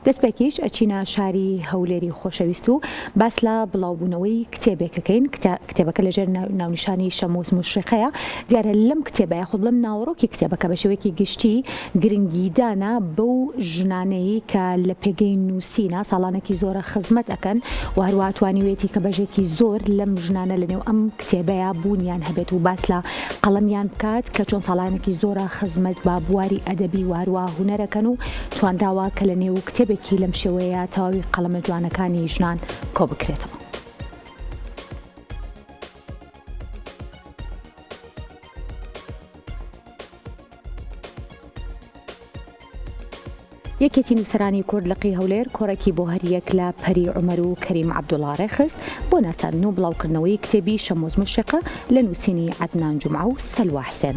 دەستپێکیش ئەچینە شاری هەولێری خۆشەویست و باس لە بڵاوبوونەوەی کتێبێکەکەین کتێبەکە لەژێر ناونیشانی شەموس موشریقەیە دیارە لەم کتێبە یاخود بڵێم ناوەڕۆکی کتێبەکە بە شێوەیەکی گشتی گرنگیدانە بەو ژنانەی کە لە پێگەی نووسینە ساڵانێکی زۆرە خزمەت ئەکەن و هەروەها توانیویەتی کە بەشێکی زۆر لەم ژنانە لەنێو ئەم کتێبەیە بوونیان هەبێت و باس لە قەڵەمیان بکات کە چۆن ساڵانێکی زۆرە خزمەت بە بواری ئەدەبی و هەروەها هونەرەکەن و توانراوە کە لە نێو کتێبێکی لەم شێوەیە تەواوی قەڵەمە جوانەکانی ژنان کۆبکرێتەوە. یەکێتی نووسەرانی کورد لقی هەولێر کۆڕێکی بۆ هەریەک لە پەری عومەر و کەریم عەبدوڵا ڕێکخست بۆ ناساندن و بڵاوکردنەوەی کتێبی شەمۆز مشرقە لە نووسینی عەدنان جومعە و سەلوا حسێن.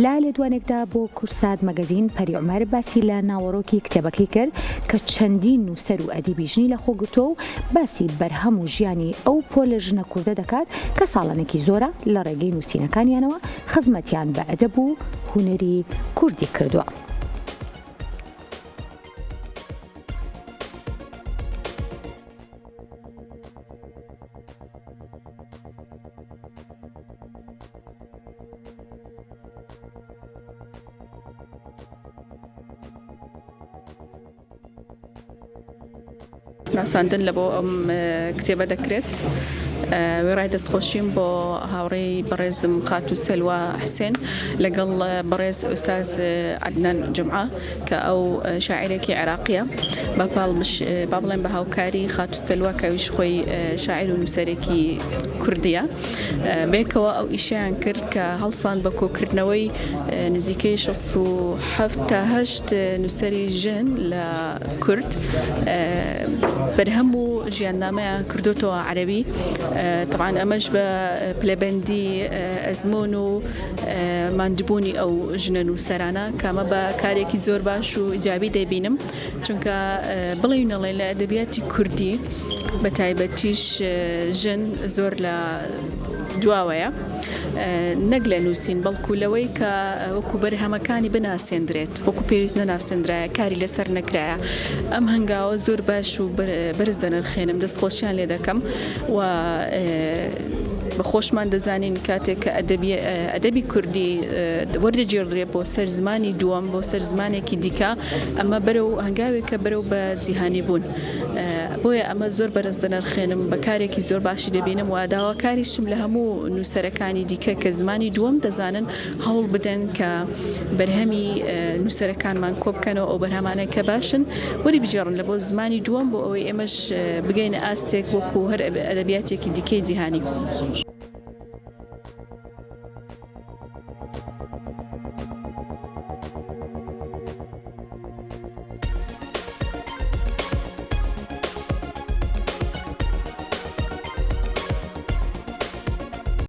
لە لێدوانێکدا بۆ کوردسات مەگەزین پەری عومەر باسی لە ناوەڕۆکی کتێبەکەی کرد کە چەندین نووسەر و ئەدیبی ژنی لەخۆگرتووە و باسی بەرهەم و ژیانی ئەو پۆلە ژنە کوردە دەکات کە ساڵانێکی زۆرە لە ڕێگەی نووسینەکانیانەوە خزمەتیان بە ئەدەب و هونەری کوردی کردووە. ناساندن لە بۆ ئەم کتێبە دەکرێت. وێڕای دەستخۆشیم بۆ هاوڕێی بەڕێزم خاتوو سەلوا حسێن لەگەڵ بەڕێز ئوستاز عەدنان جومعە کە ئەو شاعیرێکی عێراقییە بە پاڵپش با بڵێم بە هاوکاری خاتوو سەلوا کە ئەویش خۆی شاعیر و نووسەرێکی کوردییە بێکەوە ئەو ئیشیان کرد کە هەڵسان بە کۆکردنەوەی نزیکەی 67 تا هەشت نووسەری ژن لە کورد بەرهەم و ژیاننامەیان کردوتەوە عەرەبی تەبعەن ئەمەش بە پلەبەندی ئەزمۆن و ماندبوونی ئەو ژنە نووسەرانە کامە بە کارێکی زۆر باش و ئیجابی دەبینم چونکە بڵێ نەڵێ لە ئەدەبیاتی کوردی بە تایبەتیش ژن زۆر لە دواوەیە نەک لە نووسین بەڵکو لەوەی کە وەکو بەرهەمەکانی بناسێندرێت وەکو پێویست نەناسێندرایە کاری لەسەر نەکرایە ئەم هەنگاوە زۆر باش و بەرز دەنرخێنم دەست خۆشیان لێ دەکەم و بە خۆشمان دەزانین کاتێک کە ئەدەبی کوردی وەردەگێڕدرێ بۆ سەر زمانی دووەم بۆ سەر زمانێکی دیکە ئەمە بەرەو هەنگاوێکە بەرەو بە جیهانی بوون. بۆیە ئەمە زۆر بەرز دەنرخێنم، بە کارێکی زۆر باشی دەبینم و داواکاریشم لە هەموو نووسەرەکانی دیکە کە زمانی دووەم دەزانن هەوڵ بدەن کە بەرهەمی نووسەرەکانمان کۆبکەنەوە ئەو بەرهەمانە کە باشن وەری بگێڕن لە بۆ زمانی دووەم بۆ ئەوەی ئێمەش بگەینە ئاستێک وەکو هەر ئەدەبیاتێکی دیکەی جیهانی.